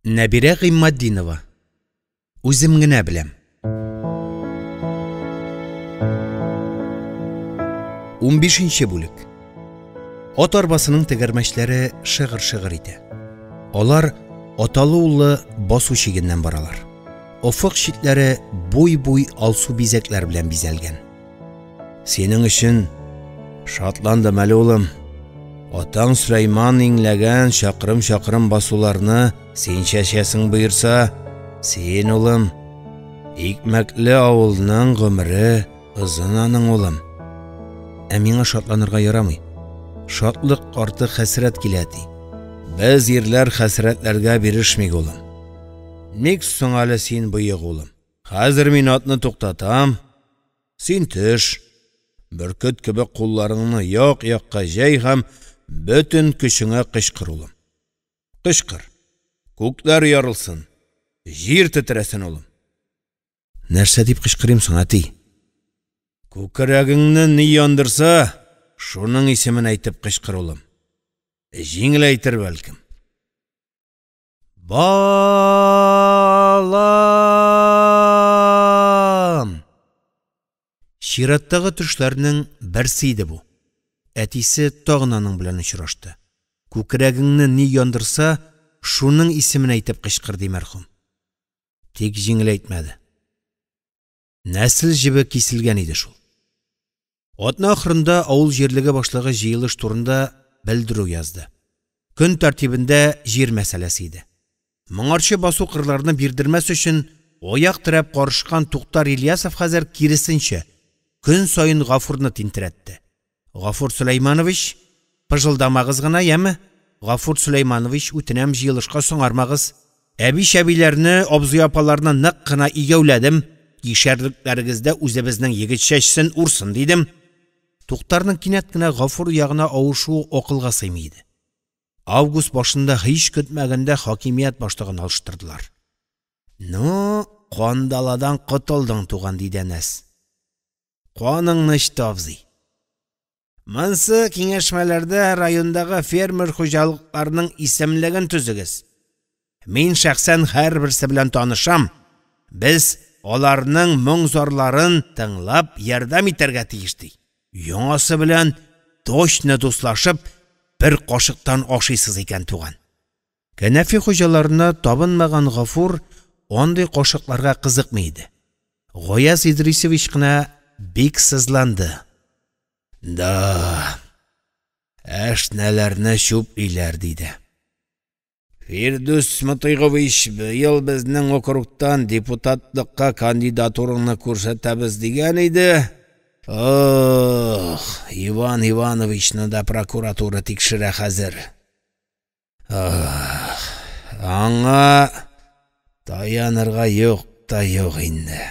Нәбирә Гыйматдинова. Үзем генә беләм. 15 бүлек. Ат арбасының тегәрмәчләре шыгыр-шыгыр итә. Алар аталы-уллы басу чигеннән баралар. Офык читләре буй-буй алсу бизәкләр белән бизәлгән. Синең өчен шатландым әле, улым. Атаң Сөләйман иңләгән чакрым-чакрым басуларны син чәчәсең боерса, син, улым. Икмәкле авылның гомере озын аның, улым. Ә миңа шатланырга ярамый. Шатлык арты хәсрәт килә, әти. Без ирләр хәсрәтләргә бирешмик, улым. Ник соң әле син боек, улым? Хәзер мин атны туктатам. Син төш. Бөркет кебек кулларыңны як-якка җәй һәм бөтен көчеңә кычкыр, улым. Кычкыр. Күкләр ярылсын. Җир тетрәсен, улым. Нәрсә дип кычкырыйм соң, әти? Күкрәгеңне ни яндырса, шуның исемен әйтеп кычкыр, улым. Җиңеләйтер, бәлкем. Балам! Чираттагы төшләрнең берсе иде бу. Әтисе тагын аның белән очрашты. Күкрәгеңне ни яндырса, шуның исемен әйтеп кычкыр, ди мәрхүм. Тик җиңеләйтмәде. Нәсел җебе киселгән иде шул. Атна ахырында авыл җирлеге башлыгы җыелыш турында белдерү язды. Көн тәртибендә җир мәсьәләсе иде. Моңарчы басу кырларны бирдермәс өчен аяк терәп карышкан Туктар Ильясов хәзер киресенчә, көн саен Гафурны тинтерәтте. Гафур Сөләйманович, пыжылдамагыз гына, яме? Гафур Сөләйманович, үтенәм, җыелышка соңармагыз. Әби-чәбиләрне, абзый-апаларны нык кына игәүләдем. Кишәрлекләрегездә үзебезнең егет чәчсен, урсын, дидем. Туктарның кинәт кенә Гафур ягына авышуы акылга сыймый иде. Август башында һич көтмәгәндә хакимият башлыгын алыштырдылар. Ну, кандаладан котылдың, туган, диде Әнәс. Каныңны эчте, абзый. Монсы киңәшмәләрдә райондагы фермер хуҗалыкларының исемлеген төзегез. Мин шәхсән һәрберсе белән танышам. Без аларның моң-зарларын тыңлап ярдәм итәргә тиеш, ди. Яңасы белән точно дуслашып, бер кашыктан ашыйсыз икән, туган. Кәнәфи хуҗаларына табынмаган Гафур андый кашыкларга кызыкмый иде. Гаяз Идрисович кына бик сызланды. Да, әшнәләрне чүплиләр, диде. Фирдүс Мотыйгович, быел безнең округтан депутатлыкка кандидатураңны күрсәтәбез дигән иде. Ох, Иван Ивановичны да прокуратура тикшерә хәзер. Ох, аңа таянырга юк та юк инде.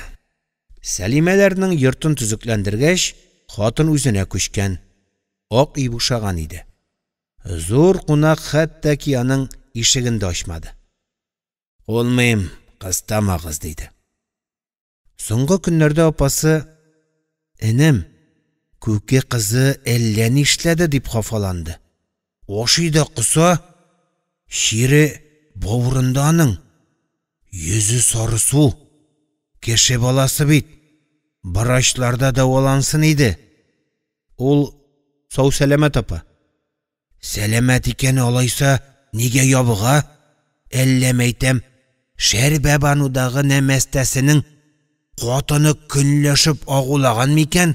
Сәлимәләрнең йортын төзекләндергәч, хатын үзенә күчкән. Ак өй бушаган иде. Зур кунак хәтта ки аның ишеген дә ачмады. Кулмыйм, кыстамагыз, диде. Соңгы көннәрдә апасы, энем, күке кызы әллә нишләде, дип хафаланды. Ашый да коса, чире бавырында аның. Йөзе сарысу. Кеше баласы бит. Врачларда дәвалансын иде. Ул сау-сәламәт, апа. Сәламәт икән алайса, нигә ябыга? Әллә мәйтәм, Шәрбәбанудагы нәмәстәсенең катыны көнләшеп агулаган микән?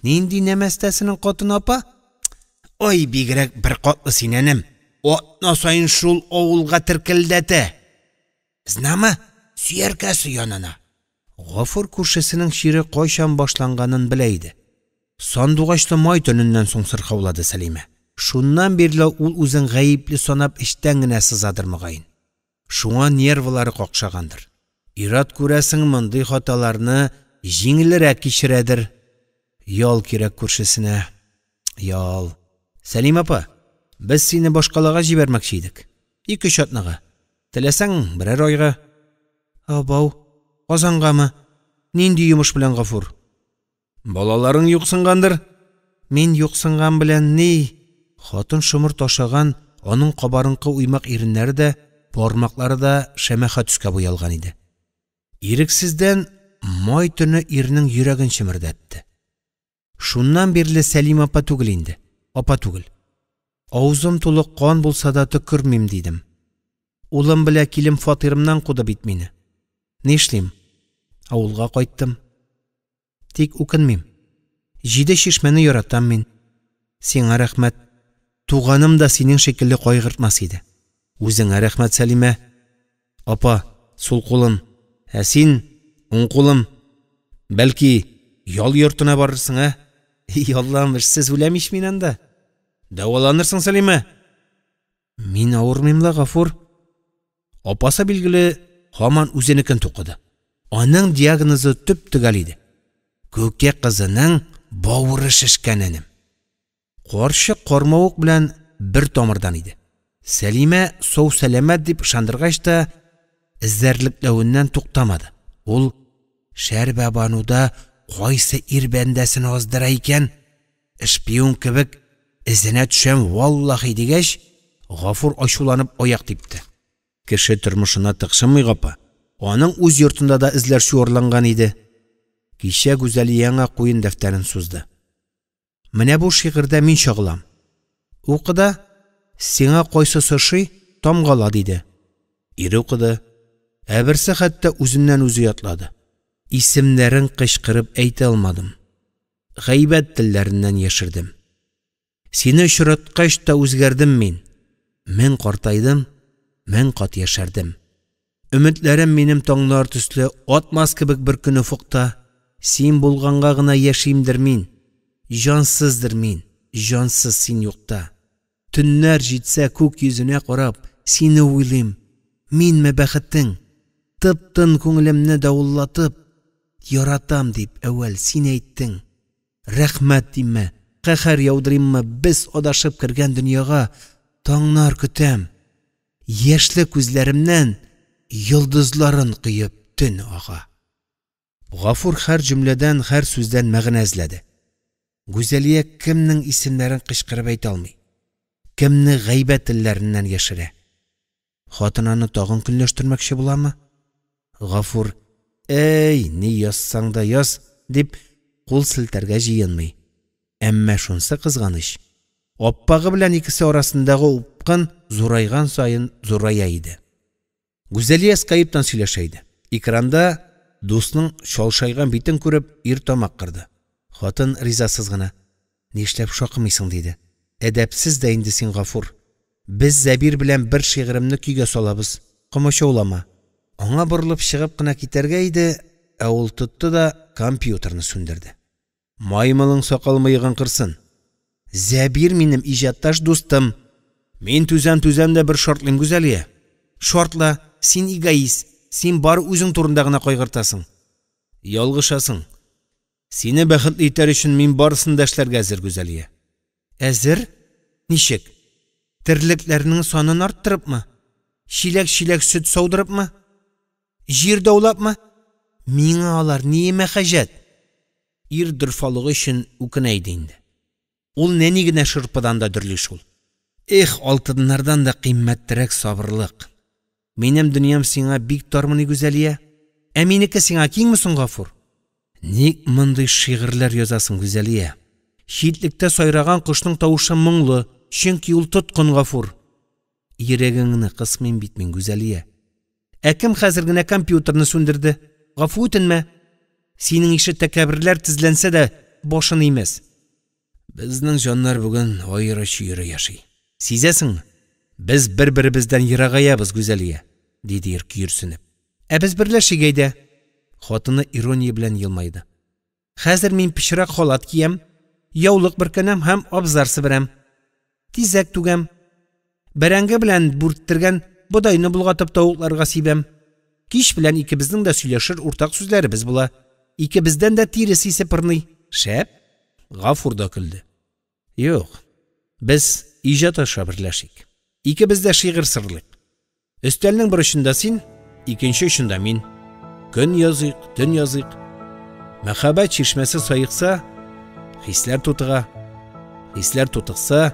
Нинди нәмәстәсенең катыны, апа? Ай, бигрәк бер катлы син, энем. Атна саен шул авылга теркелдәтә. Знамы, сөяркәсе янына. Гафур күршесенең чире кайчан башланганын белә иде. Сандугачлы май төненнән соң сырхаулады Сәлимә. Шуннан бирле ул үзен гаепле санап эчтән генә сызадыр мөгаен. Шуңа нервылары какшагандыр. Ир-ат, күрәсең, мондый хаталарны җиңелрәк кичерәдер. Ял кирәк күршесенә. Ял. Сәлимә апа, без сине башкалага җибәрмәкче идек. Ике-өч атнага. Теләсәң, берәр айга. Абау, Казангамы? Нинди йомыш белән, Гафур? Балаларың юксынгандыр? Мин юксынган белән ни? Хатын шомырт ашаган, аның кабарынкы уймак иреннәре дә бармаклары да шәмәхә төскә буялган иде. Ирексездән май төне ирнең йөрәген чемердәтте. Шуннан бирле Сәлимә апа түгел инде, апа түгел. Авызым тулы кан булса да төкермим, дидем. Улым белән килен фатирымнан куды бит мине. Нишлим? Авылга кайттым. Тик үкенмим. 7 чишмәне яратам мин. Сиңа рәхмәт. Туганым да синең шикелле кайгыртмас иде. Үзеңә рәхмәт, Сәлимә. Апа, сул кулым. Ә син, уң кулым. Бәлки, ял йортына барырсың, ә? И Аллам, эшсез үләм ич мин анда. Дәваланырсың, Сәлимә. Мин авырмыйм ла, Гафур. Апасы, билгеле, һаман үзенекен тукыды. Аның диагнозы төп-төгәл иде. Күке кызының бавыры шешкән, энем. Карчык кармавык белән бер тамырдан иде. Сәлимә сау-сәламәт дип ышандыргач та, эзәрлекләвеннән туктамады. Ул Шәрбәбануда кайсы ир бәндәсен аздыра икән, шпион кебек эзенә төшәм, валлахи, дигәч, Гафур ачуланып аяк типте. Кеше тормышына тыкшынмый, апа. Аның үз йортында да эзләр чуарланган иде. Кичә Гүзәлия аңа куен дәфтәрен сузды. Менә бу шигырьдә мин чагылам. Укы да, сиңа кайсысы ошый, тамгала, диде. Ире укыды. Ә берсе хәтта үзеннән үзе ятлады. Исемнәрен кычкырып әйтә алмадым. Гайбәт телләреннән яшердем. Сине очраткач та үзгәрдем мин. Мең картайдым, мең кат яшәрдем. Өметләрем минем таңнар төсле атмас кебек бер көн офыкта. Син булганга гына яшимдер мин. Җансыздыр мин, җансыз син юкта. Төннәр җитсә күк йөзенә карап, сине уйлыйм. Минме бәхетең? Тып-тын күңелемне давыллатып, яратам дип әүвәл син әйттең. Рәхмәт димме, каһәр яудырыйммы без адашып кергән дөньяга, таңнар көтәм. Яшьле күзләремнән йолдызларын коеп төн ага. Гафур һәр җөмләдән, һәр сүздән мәгънә эзләде. Гүзәлия кемнең исемнәрен кычкырып әйтә алмый, кемне гайбәт телләреннән яшерә. Хатын аны тагын көнләштермәкче буламы? Гафур, әй, ни язсаң да яз, дип кул селтәргә җыенмый. Әмма шунысы кызганыч, аппагы белән икесе арасындагы упкын зурайган саен зурая иде. Гүзәлия скайптан сөйләшә иде. Экранда дусның чалшайган битен күреп, ир тамак кырды. Хатын ризасыз гына: "Нишләп шакымыйсың?" – диде. "Әдәпсез дә инде син, Гафур. Без Зәбир белән бер шигыремне көйгә салабыз. Комачаулама." Аңа борылып чыгып кына китәргә иде, ә ул тотты да компьютерны сүндерде. Маймылың сакал мыегын кырсын. Зәбир минем иҗатташ дустым. Мин түзәм-түзәм дә бер шартлыйм, Гүзәлия. Шартла, син эгоист, син бар үзең турында гына кайгыртасың. Ялгышасың. Сине бәхетле итәр өчен мин барысын да эшләргә әзер, Гүзәлия. Әзер? Ничек? Терлекләрнең санын арттырыпмы? Чиләк-чиләк сөт саудырыпмы? Җир даулапмы? Миңа алар ниемә хаҗәт? Ир дорфалыгы өчен үкенә иде инде. Ул нәни генә шырпыдан да дөрли шул. Эх, алтыннардан да кыйммәтрәк сабырлык. Минем дөньям сиңа бик тармыни, Гүзәлия? Ә минеке сиңа киңме соң, Гафур? Ник мондый шигырьләр язасың, Гүзәлия? Читлектә сайраган кошның тавышы моңлы, чөнки ул тоткын, Гафур. Йөрәгеңне кысмыйм бит мин, Гүзәлия. Ә кем хәзер генә компьютерны сүндерде? Гафу үтенмә. Синең ише тәкәбберләр тезләнсә дә башын имәс. Безнең җаннар бүген аеры-чөере яши. Сизәсеңме? Без бер-беребездән ерагаябыз, Гүзәлия, диде ир көерсенеп. Ә без берләшик әйдә. Хатыны ирония белән елмайды. Хәзер мин пычрак халат киям, яулык бөркәнәм һәм абзар себерәм. Тизәк түгәм. Бәрәңге белән бүрттергән бодайны болгатып тавыкларга сибәм. Кич белән икебезнең дә сөйләшер уртак сүзләребез була. Икебездән дә тирес исе пырный. Шәп. Гафур да көлде. Юк, без иҗат аша берләшик. Икебез дә шигырь сырлыйк. Өстәлнең бер очында син, икенче очында мин. Көн языйк, төн языйк. Мәхәббәт чишмәсе саекса, хисләр тутыга. Хисләр тутыкса,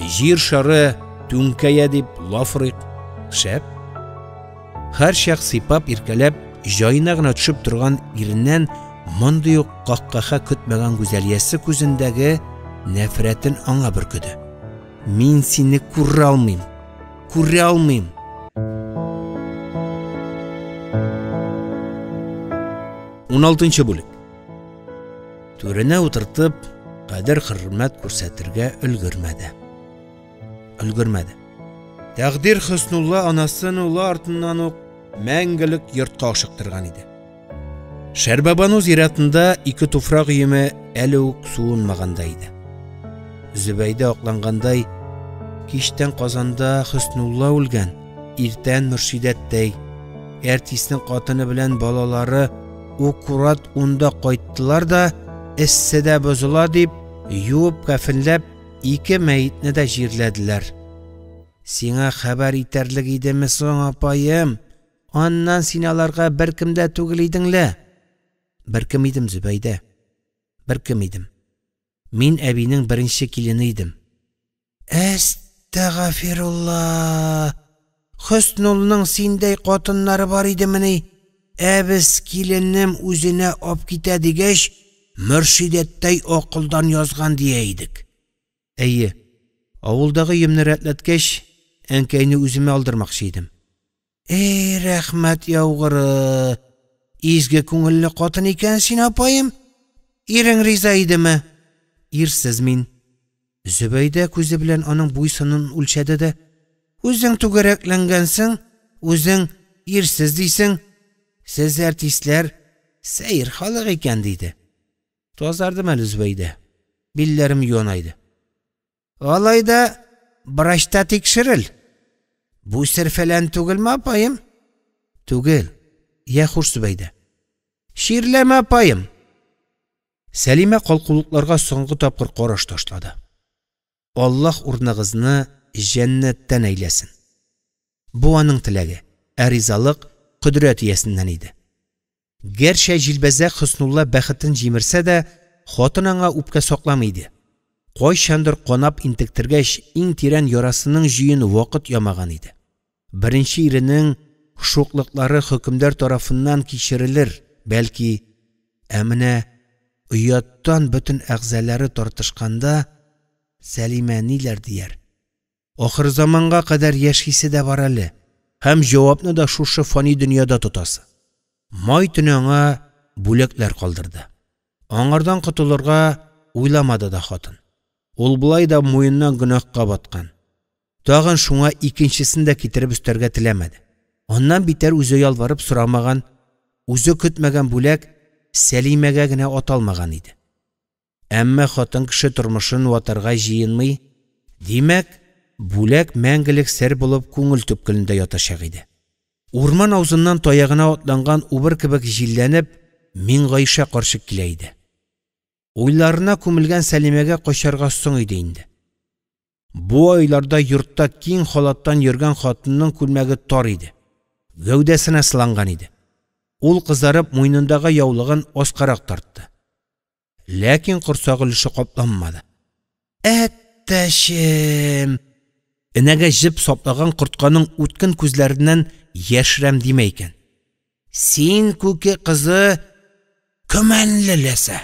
җир шары түңкәя дип лаф орыйк. Шәп. Һәрчак сыйпап, иркәләп, җаена гына төшеп торган иреннән мондый ук каһкаһа көтмәгән Гүзәлиясе күзендәге нәфрәтен аңа бөркеде. Мин сине күрә алмыйм, күрә алмыйм. 16 бүлек. Түренә утыртып, кадер-хөрмәт күрсәтергә өлгермәде. Өлгермәде. Тәкъдир Хөснулла анасын улы артыннан ук мәңгелек йортка ашыктырган иде. Шәрбәбану зиратында ике туфрак өеме әле үк суынмаган да иде. Зөбәйдә аклангандай, кичтән Казанда Хөснулла үлгән, иртән Мөршидәттәй, әртиснең катыны белән балалары укурат унда кайттылар да, эсседә бозыла дип, юып кәфенләп, ике мәетне дә җирләделәр. Сиңа хәбәр итәрлек идеме соң, апаем? Аннан син аларга беркем дә түгел идең лә. Беркем идем, Зөбәйдә. Беркем идем. Мин әбинең беренче килене идем. Әстәгафирулла! Хөснулның синдәй катыннары бар идемени? Ә без киленем үзенә ап китә дигәч, Мөршидәттәй акылдан язган дия идек. Әйе, авылдагы өемне рәтләткәч, әнкәйне үземә алдырмакчы идем. Эй, рәхмәт яугыры! Изге күңелле катын икән син, апаем. Ирең риза идеме? Ирсез мин. Зөбәйдә күзе белән аның буй-сынын үлчәде дә, үзең түгәрәкләнгәнсең, үзең ирсез дисең. Сез артистлар сәер халык икән, диде. Тазардым әле, Зөбәйдә. Билләрем юанайды. Алай да врачта тикшерел. Бу сер фәлән түгелме, апаем? Түгел. Я хуш, Зөбәйдә. Чирләмә, апаем. Сәлимә калкулыкларга соңгы тапкыр караш ташлады. Аллаһ урыныгызны җәннәттән әйләсен. Бу аның теләге, ә ризалык кодрәт иясеннән иде. Гәрчә җилбәзәк Хөснулла бәхетен җимерсә дә, хатын аңа үпкә сакламый иде. Кайчандыр канап интектергәч, иң тирән ярасының җөен вакыт ямаган иде. Беренче иренең шуклыклары хөкемдар тарафыннан кичерелер, бәлки, ә менә ояттан бөтен әгъзалары тартышканда Сәлимә ниләр дияр? Ахыр заманга кадәр яшисе дә бар әле, һәм җавапны да шушы фани дөньяда тотасы. Май төне аңа бүләкләр калдырды. Аңардан котылырга уйламады да хатын. Ул болай да муеннан гөнаһка баткан. Тагын шуңа икенчесен дә китереп өстәргә теләмәде. Аннан битәр үзе ялварып сорамаган, үзе көтмәгән бүләк Сәлимәгә генә аталмаган иде. Әмма хатын кеше тормышын ватарга җыенмый, димәк, бүләк мәңгелек сер булып күңел төпкелендә ятачак иде. Урман аузыннан таягына атланган убыр кебек җилләнеп, Миңгайша карчык килә иде. Уйларына күмелгән Сәлимәгә качарга соң иде инде. Бу айларда йортта киң халаттан йөргән хатынның күлмәге тар иде. Гәүдәсенә сыланган иде. Ул кызарып муенындагы яулыгын аскарак тартты. Ләкин корсак өлеше капланмады. Әттәчем! Энәгә җеп саплаган кортканың үткен күзләреннән яшерәм димә икән. Син, күке кызы, көмәнле ләсә.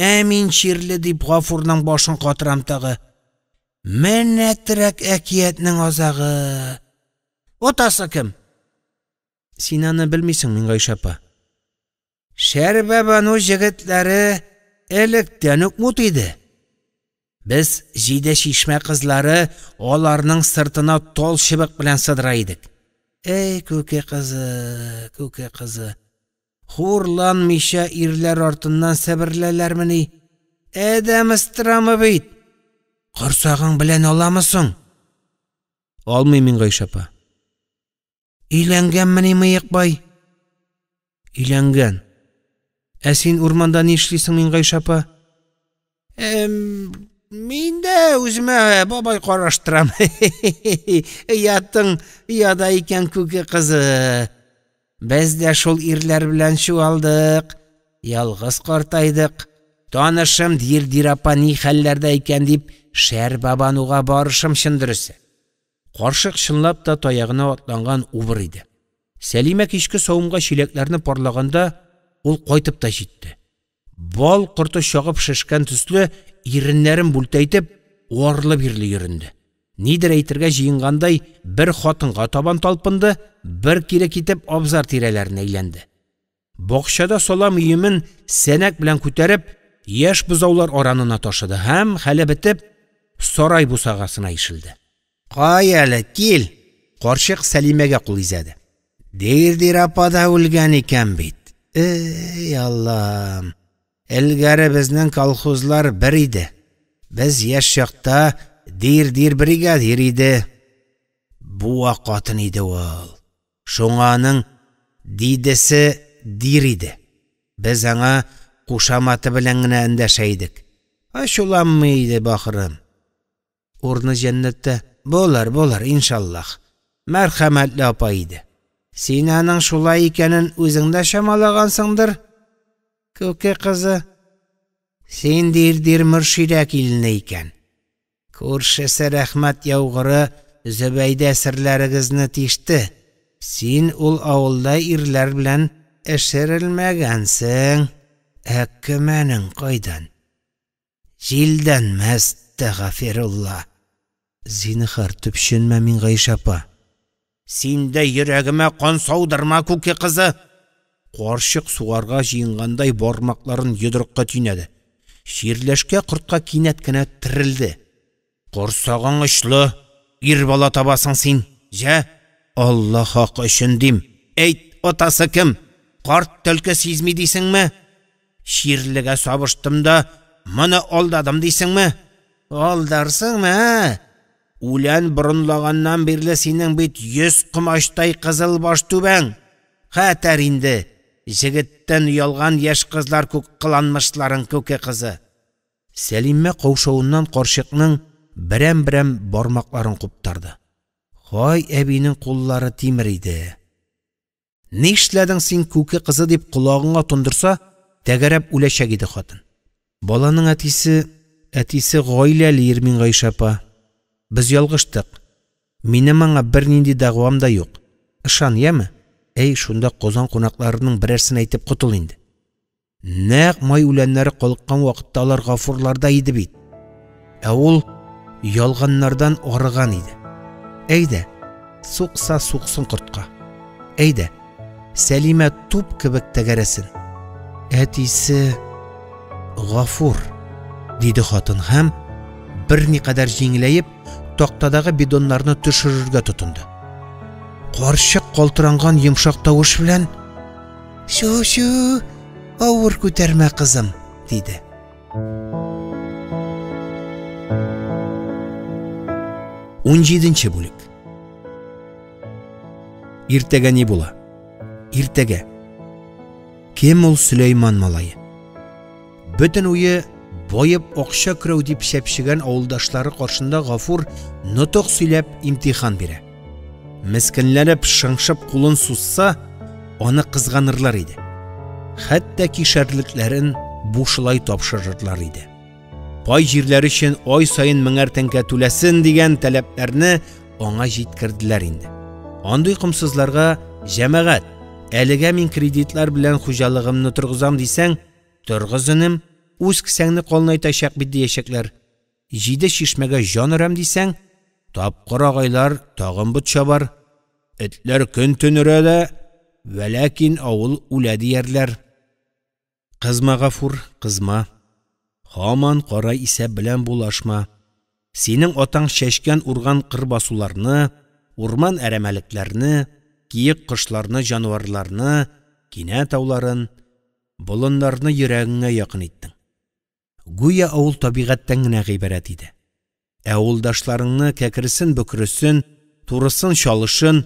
Ә мин чирле дип Гафурның башын катырам тагы. Менәтрәк әкиятнең азагы. Атасы кем? Син аны белмисең, Миңгайша апа. Шәрбәбану җегетләре электән үк мут иде. Без җиде чишмә кызлары аларның сыртына тал чыбык белән сыдыра идек. Эй, күке кызы, күке кызы. Хурланмыйча ирләр артыннан сәберләләрмени? Адәм ыстырамы бит? Корсагың белән аламы соң? Алмый, Миңгайша апа. Өйләнгәнмени Мыекбай? Өйләнгән. Ә син урманда ни эшлисең, Миңгайша апа? Мин дә үземә бабай караштырам. Ятың яда икән, күке кызы. Без дә шул ирләр белән чуалдык, ялгыз картайдык. Танышым Дирдир апа ни хәлләрдә икән дип, Шәрбабануга барышым чын дөресе. Карчык чынлап та таягына атланган убыр иде. Сәлимә кичке савымга чиләкләрне парлаганда, ул кайтып та җитте. Бал корты чагып шешкән төсле, иреннәрен бүлтәйтеп, арлы-бирле йөренде. Нидер әйтергә җыенгандай, бер хатынга табан талпынды, бер кире китеп, абзар тирәләрен әйләнде. Бакчада салам өемен сәнәк белән күтәреп, яшь бозаулар аранына ташыды һәм, хәле бетеп, сарай бусагасына ишелде. «Кай әле, кил!» Карчык Сәлимәгә кул изәде. «Дир-дир апа да үлгән икән бит. Эй, Аллам! Элгәре безнең колхозлар бер иде. Без яшь чакта дир-дир бригадир иде. Буа катын иде ул. Шуңа аның дидесе дир иде. Без аңа кушаматы белән генә эндәшә идек. Ачуланмый иде бахырым. Урыны җәннәттә булыр, булыр, иншаллаһ. Мәрхәмәтле апа иде. Син аның шулай икәнен үзең дә чамалагансыңдыр, күке кызы. Син дир-дир Мөршидә килене икән. Күршесе рәхмәт яугыры Зөбәйдә серләрегезне тиште. Син ул авылда ирләр белән эшерелмәгәнсең. Ә көмәнең кайдан? Җилдәнме, әстәгафирулла. Зинһар, төпченмә, Миңгайша апа. Син дә йөрәгемә кан саудырма, күке кызы. Карчык сугарга җыенгандай бармакларын йодрыкка төйнәде. Чирләшкә кортка кинәт кенә терелде. Корсагың очлы, ир бала табасың син. Җә, Алла хакы өчен дим. Әйт, атасы кем? Карт төлке сизми дисеңме? Чирлегә сабыштым да, моны алдадым дисеңме? Алдарсыңмы, ә? Үлән борынлаганнан бирле синең бит 100 комачтай кызыл баш түбәң. Хәтәр инде, җегеттән оялган яшь кызлар күк кыланмышларың, күке кызы. Сәлимә каушавыннан карчыкның берәм-берәм бармакларын куптарды. Һай, әбинең куллары тимер иде. Нишләдең син, күке кызы, дип колагыңа тондырса, тәгәрәп үләчәк иде хатын. Баланың әтисе, әтисе гаиләле ир, Миңгайша апа. Без ялгыштык. Минем аңа бернинди дәгъвам да юк. Ышан, яме? Әй, шунда Казан кунакларының берәрсен әйтеп котыл инде. Нәкъ май үләннәре калыккан вакытта алар Гафурларда иде бит. Ә ул ялганнардан арыган иде. Әйдә, сукса суксын кортка. Әйдә, Сәлимә туп кебек тәгәрәсен. Әтисе Гафур, диде хатын һәм, берникадәр җиңеләеп, тактадагы бидоннарны төшерергә тотынды. Карчык калтыранган йомшак тавыш белән: "Чү-чү, авыр күтәрмә, кызым", диде. 17 бүлек. Иртәгә ни була? Иртәгә. Кем ул Сөләйман малае? Бөтен уе баеп акча көрәү дип чәпчегән авылдашлары каршында Гафур нотык сөйләп имтихан бирә. Мескенләнеп, шыңшып кулын сузса, аны кызганырлар иде. Хәтта кишәрлекләрен бушлай тапшырырлар иде. Пай җирләре өчен ай саен меңәр тәңкә түләсен дигән таләпләрне аңа җиткерделәр инде. Андый комсызларга, җәмәгать, әлегә мин кредитлар белән хуҗалыгымны торгызам дисәң, торгыз, энем, үз кесәңне калынайтачак бит диячәкләр. Җиде чишмәгә җан өрәм дисәң, тапкыр агайлар тагын бот чабар. Этләр көн-төн өрә дә, вәләкин авыл үлә диярләр. Кызма, Гафур, кызма. Һаман кара исәп белән булашма. Синең атаң чәчкән урган кыр басуларны, урман әрәмәлекләрне, киек кошларны, җанварларны, кинә тауларын, болыннарны йөрәгеңә якын иттең. Гүя авыл табигатьтән генә гыйбарәт иде. Ә авылдашларыңны кәкресен-бөкресен, турысын-чалышын,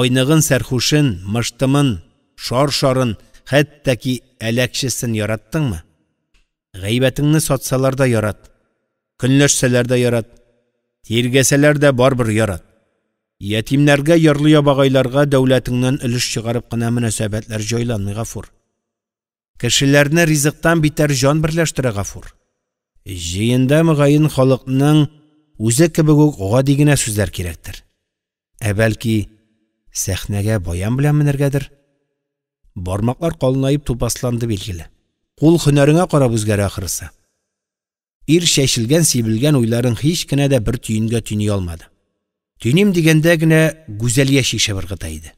айныгын-сәрхүшен, мыштымын, шар-шарын, хәтта ки әләкчесен яраттыңмы? Гайбәтеңне сатсалар да ярат, көнләшсәләр дә ярат, тиргәсәләр дә барыбер ярат. Ятимнәргә, ярлы ябагайларга дәүләтеңнән өлеш чыгарып кына мөнәсәбәтләр җайланмый, Гафур. Кешеләрне ризыктан битәр җан берләштерә, Гафур. Җыенда мөгаен халыкның үзе кебек үк гади генә сүзләр кирәктер. Ә бәлки, Сәхнәгә баян белән менергәдер. Бармаклар калынаеп тупасланды билгеле. Кул һөнәреңә карап үзгәрә ахрысы. Ир чәчелгән-сибелгән уйларын һич кенә дә бер төенгә төйни алмады. Төйним дигәндә генә Гүзәлия чишеп ыргыта иде.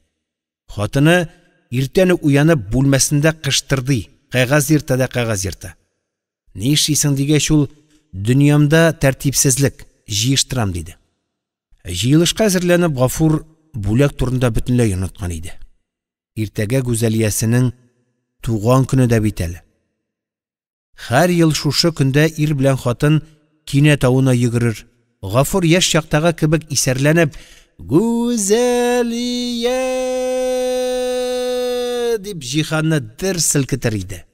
Хатыны иртән үк уянып бүлмәсендә кыштырдый, кәгазь ерта да кәгазь ерта. Ни эшлисең дигәч, ул: «Дөньямда тәртипсезлек, җыештырам», – диде. Җыелышка әзерләнеп, Гафур бүләк турында бөтенләй оныткан иде. Иртәгә Гүзәлиясенең туган көне дә бит әле. Һәр ел шушы көндә ир белән хатын Кинә тавына йөгерер. Гафур яшь чактагы кебек исәрләнеп: «Гүзәлия!» – дип җиһанны дер селкетер иде.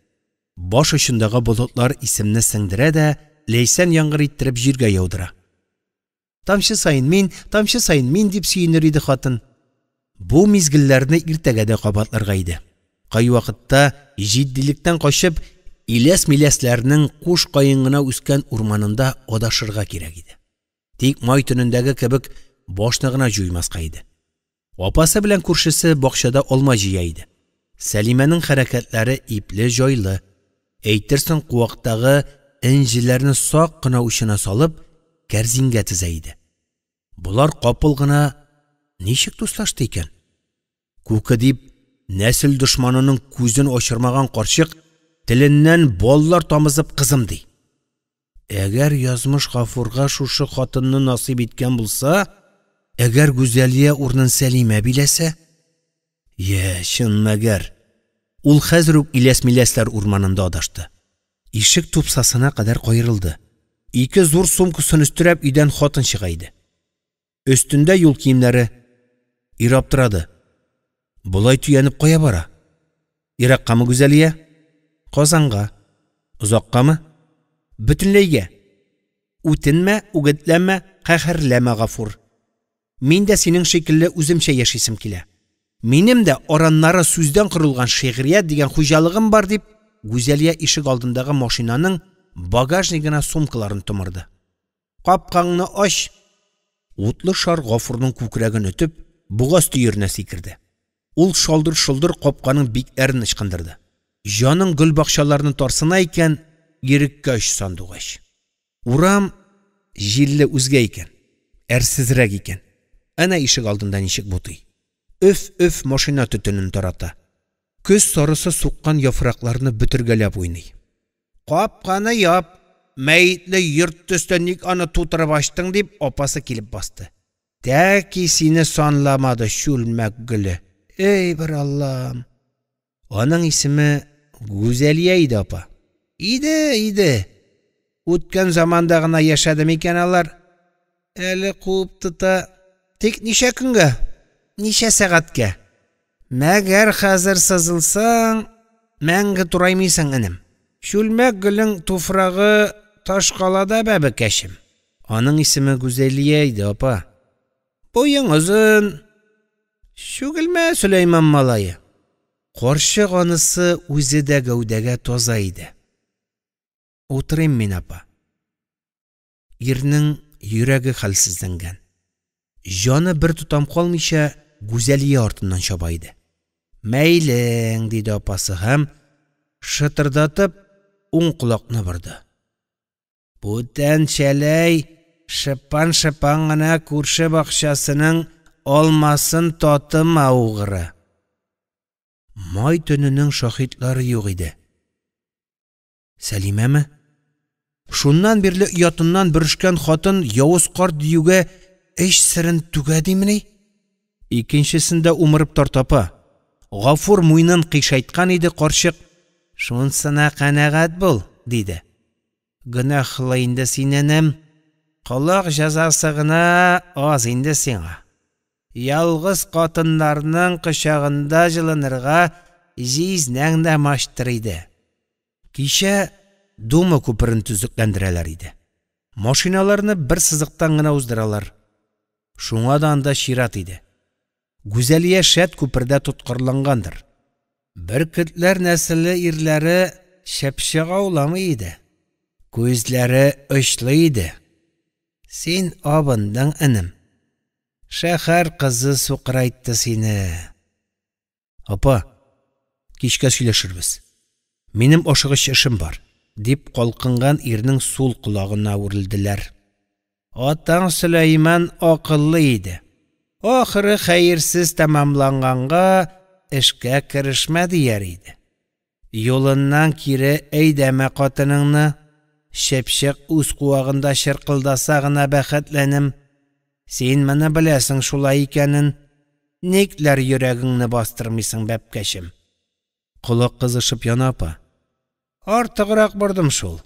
Баш очындагы болытлар исемне сеңдерә дә ләйсән яңгыр иттереп җиргә яудыра. Тамчы саен мин, тамчы саен мин, дип сөенер иде хатын. Бу мизгелләрне иртәгә дә кабатларга иде. Кайвакытта җитдилектән качып, иләс-миләсләрнең куш каен гына үскән урманында адашырга кирәк иде. Тик май төнендәге кебек башны гына җуймаска иде. Апасы белән күршесе бакчада алма җыя иде. Сәлимәнең хәрәкәтләре ипле-җайлы. Әйтерсең, куактагы энҗеләрне сак кына учына салып, кәрзингә тезә иде. Болар капыл гына ничек дуслашты икән? Күке дип, нәсел дошманының күзен ачырмаган карчык теленнән баллар тамызып кызым ди. Әгәр язмыш Гафурга шушы хатынны насыйп иткән булса, әгәр Гүзәлия урынын Сәлимә биләсә, йә, чын мәгәр, ул хәзер үк иләс-миләсләр урманында адашты. Ишек тупсасына кадәр каерылды. Ике зур сумкасын өстерәп өйдән хатын чыга иде. Өстендә юл киемнәре. Ир аптырады. Болай төянеп кая бара? Ираккамы Гүзәлия? Казанга. Озаккамы? Бөтенләйгә. Үтенмә, үгетләмә, каһәрләмә, Гафур. Мин дә синең шикелле үземчә яшисем килә. Минем дә араннары сүздән корылган шигърият дигән хуҗалыгым бар, дип, Гүзәлия ишек алдындагы машинаның багажнигына сумкаларын томырды. Капкаңны ач! Утлы шар Гафурның күкрәген өтеп, бугаз төеренә сикерде. Ул шалдыр-шолдыр капканың бикләрен ычкындырды. Җаның гөл бакчаларны тарсына икән, иреккә оч сандугач. Урам җилле үзгә икән, әрсезрәк икән. Әнә ишек алдында ничек бутый. Өф-өф машина төтенен тарата. Көз сарысы суккан яфракларны бөтергәләп уйный. Капканы яп, мәетле йорт төсле ник аны тутырып ачтың, дип апасы килеп басты. Тәки сине санламады чүлмәк гөле. Эй, бер Аллам. Аның исеме Гүзәлия иде, апа. Иде, иде. Үткән заманда гына яшәде микән алар? Әле куып тота. Тик ничә көнгә? Ничә сәгатькә? Мәгәр хәзер сызылсаң, мәңге тураймыйсың, энем. Чүлмәк гөлең туфрагы таш калада, бәбекәчем. Аның исеме Гүзәлия иде, апа. Буең озын. Чүгелмә, Сөләйман малае. Карчык анысы үзе дә гәүдәгә таза иде. Утырыйм мин, апа. Ирнең йөрәге хәлсезләнгән. Җаны бер тотам калмыйча Гүзәлия артыннан чаба иде. Мәйлең, диде апасы һәм шытырдатып уң колакны борды. Бүтән чәләй шыпан-шыпан гына күрше бакчасының алмасын татыма, угры. Май төненең шаһитлары юк иде. Сәлимәме? Шуннан бирле оятыннан бөрешкән хатын явыз карт диюгә эч серен түгә димени? Икенчесен дә умырып тарта, апа. Гафур муенын кыйшайткан иде, карчык: «Шунсына канәгать бул», диде. Гөнаһлы инде син, энем. Колак җәзасы гына аз инде сиңа. Ялгыз катыннарның кочагында җылынырга җизнәң дә мачтыр иде. Кичә Дума күперен төзекләндерәләр иде. Машиналарны бер сызыктан гына уздыралар. Шуңа да анда чират иде. Гүзәлия шәт күпердә тоткарлангандыр. Бөркетләр нәселе ирләре чыпчык ауламый иде. Күзләре очлы иде. Син абындың, энем. Шәһәр кызы сукырайтты сине. Апа, кичкә сөйләшербез. Минем ашыгыч эшем бар, дип калкынган ирнең сул колагына үрелделәр. Атаң Сөләйман акыллы иде. Ахыры хәерсез тәмамланганга эшкә керешмә дияр иде. Юлыннан кире әйдәмә катыныңны. Чыпчык үз куагында чыркылдаса гына бәхетләнем. Син моны беләсең шулай икәнен. Никләр йөрәгеңне бастырмыйсың, бәбкәчем? Колак кызышып яна, апа. Артыграк бордым шул.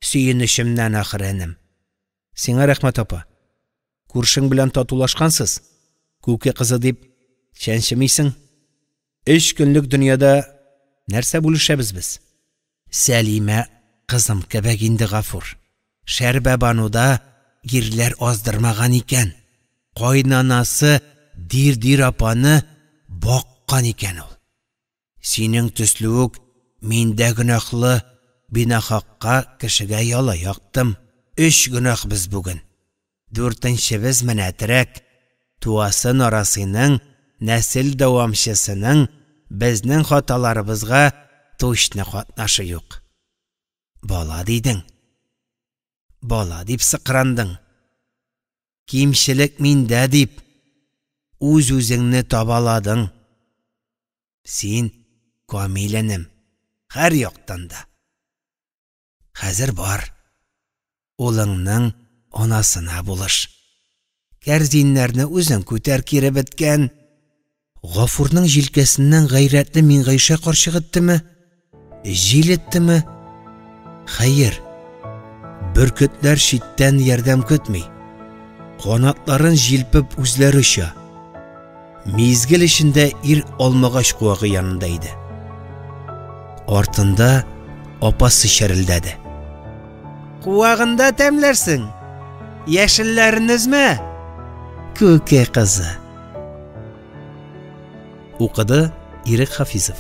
Сөенечемнән ахыр, энем. Сиңа рәхмәт, апа. Күршең белән татулашкансыз. Күке кызы дип чәнчемисең. 3 көнлек дөньяда нәрсә бүлешәбез без? Сәлимә кызым кебек инде Гафур. Шәрбәбануда ирләр аздырмаган икән. Кайнанасы Дир-дир апаны баккан икән ул. Синең төсле үк мин дә гөнаһлы, бинахакка кешегә яла яктым. 3 гөнаһ без бүген. 4-нчебез менәтерәк. Туасы нарасыйның, нәсел дәвамчысының безнең хаталарыбызга точно катнашы юк. Бала дидең. Бала дип сыкрандың. Кимчелек миндә дип үз-үзеңне табаладың. Син камил энем, һәр яктан да. Хәзер бар. Улыңның анасына булыш. Кәрзиннәрне үзең күтәр кире беткән. Гафурның җилкәсеннән гайрәтле Миңгайшә карчык иттеме? Җил иттеме? Хәер, бөркетләр читтән ярдәм көтми. Канатларын җилпеп үзләре оча. Мизгел эчендә ир алмагач куагы янында иде. Артында апасы чәрелдәде. Куагында тәмләрсең. Яшелләрен өзмә. Күке кызы. Укыды Ирек Хафизов.